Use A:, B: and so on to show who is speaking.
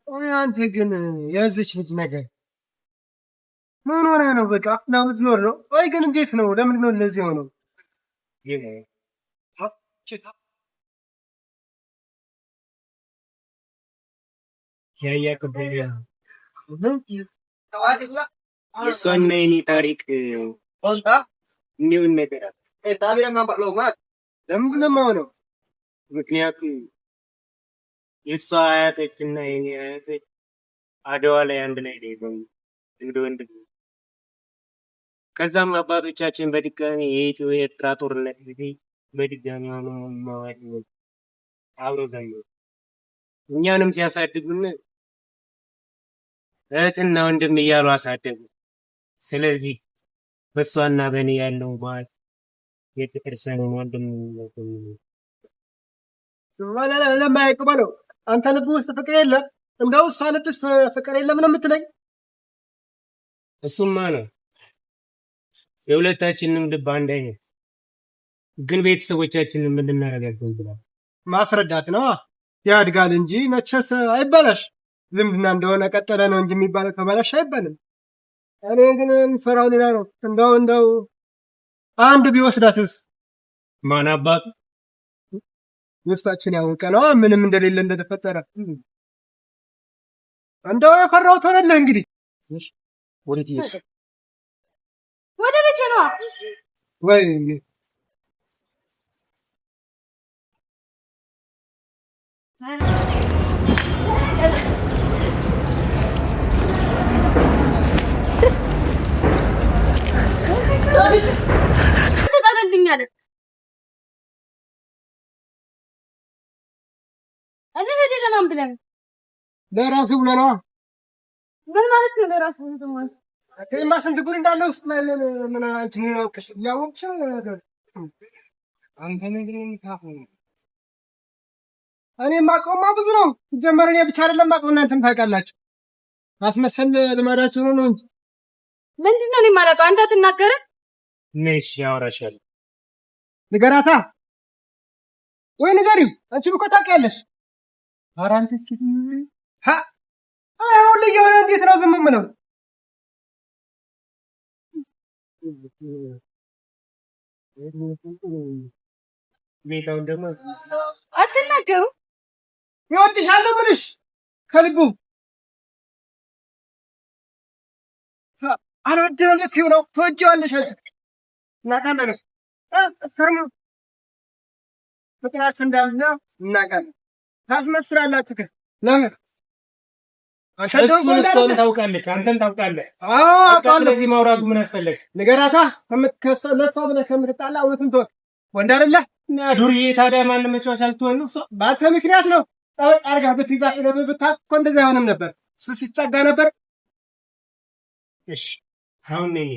A: ቆይ አንተ ግን የዚች ልጅ ነገር ምን ሆነ ነው? በቃ ልትኖር ነው። ቆይ ግን እንዴት ነው? ለምንድን ነው እንደዚህ ሆነው?
B: የእሷና የኔ ታሪክ እንዲሁን ነገር
A: ለምንድን ነው የማሆነው?
B: ምክንያቱም የእሷ አያቶች እና የኔ አያቶች አድዋ ላይ አንድ ላይ ነው እንደ ወንድም። ከዛም አባቶቻችን በድጋሚ የኢትዮ ኤርትራ ጦርነት ጊዜ በድጋሚ አብሮ ዘመሩ። እኛንም ሲያሳድጉን እህትና ወንድም እያሉ አሳደጉ። ስለዚህ በእሷና በእኔ ያለው በዓል የፍቅር ሰነን ወንድም
A: ለማያውቅ በለው። አንተ ልብ ውስጥ ፍቅር የለም፣ እንደው እሷ ልብ ውስጥ ፍቅር የለም ነው የምትለኝ?
B: እሱማ ነው የሁለታችንም ልብ አንድ አይነት፣ ግን ቤተሰቦቻችንን ምን ልናደርጋቸው እንችላለን?
A: ማስረዳት ነው። ያድጋል እንጂ መቼስ አይበላሽ። ዝምድና እንደሆነ ቀጠለ ነው እንጂ የሚባለው ተበላሽ አይባልም። እኔ ግን የምፈራው ሌላ ነው። እንደው እንደው አንድ ቢወስዳትስ?
B: ማን አባቱ
A: ውስጣችን ያወቀ ነው ምንም እንደሌለ እንደተፈጠረ። እንደው የፈራሁት ሆነልህ እንግዲህ።
B: ወዴት ይሄሽ?
C: ወደ ቤቴ ነዋ።
A: ወይ
C: ትጠልልኛለህ። እንሂድ ለማን ብለህ ነው?
A: ለራሱ ብሎ ነዋ።
C: ምን ማለት ነው ለራሱ ብሎ ማለት?
A: እኔማ ስንት ጉድ እንዳለ ውስጥ ላይ ምን አንቺ ምን አውቅሽ? እያወቅሽ ነገር
B: አንተ ነገር ታፉ
A: እኔ የማውቀውማ ብዙ ነው። ሲጀመር እኔ ብቻ አይደለም የማውቀው እናንተም ታውቃላችሁ። ማስመሰል ልማዳችሁ ነው እንጂ
C: ምንድን ነው እኔ የማላውቀው? አንተ አትናገርም?
B: ነሽ ያወራሻል።
A: ንገራታ ወይ ንገሪው። አንቺም እኮ ታውቂያለሽ።
B: ኧረ አንተ እስኪ ዝም በል።
A: አሁን ልጅ የሆነ እንዴት ነው ዝም የምለው?
B: ሁኔታውን ደግሞ
C: አትናገሩ።
A: ይወድሻል ነው የምልሽ ከልቡ። አልወድህም ልትይው ነው። ትወጂዋለሽ። እናውቃለን። ፍቅራችሁ እንዳለ እናውቃለን። ታስመስላላችሁ ግን ለምን?
B: እሱን እሷም ታውቃለች፣ አንተም ታውቃለህ። ስለዚህ ማውራቱ ምን አስፈለገ?
A: ንገራታ። ለእሷ ብለህ ከምትጣላ እውነቱን ተወው። ወንድ አይደለህ
B: እና ዱርዬ ታዲያ ማንም መጫወቻ ልትሆን ነው? እሷ
A: በአንተ ምክንያት ነው። ጠበቅ አድርገህ ብትይዛት ብታውቅ እኮ እንደዚያ አይሆንም ነበር። እሱ ሲጠጋ ነበር።
B: እሺ አሁን ነኝ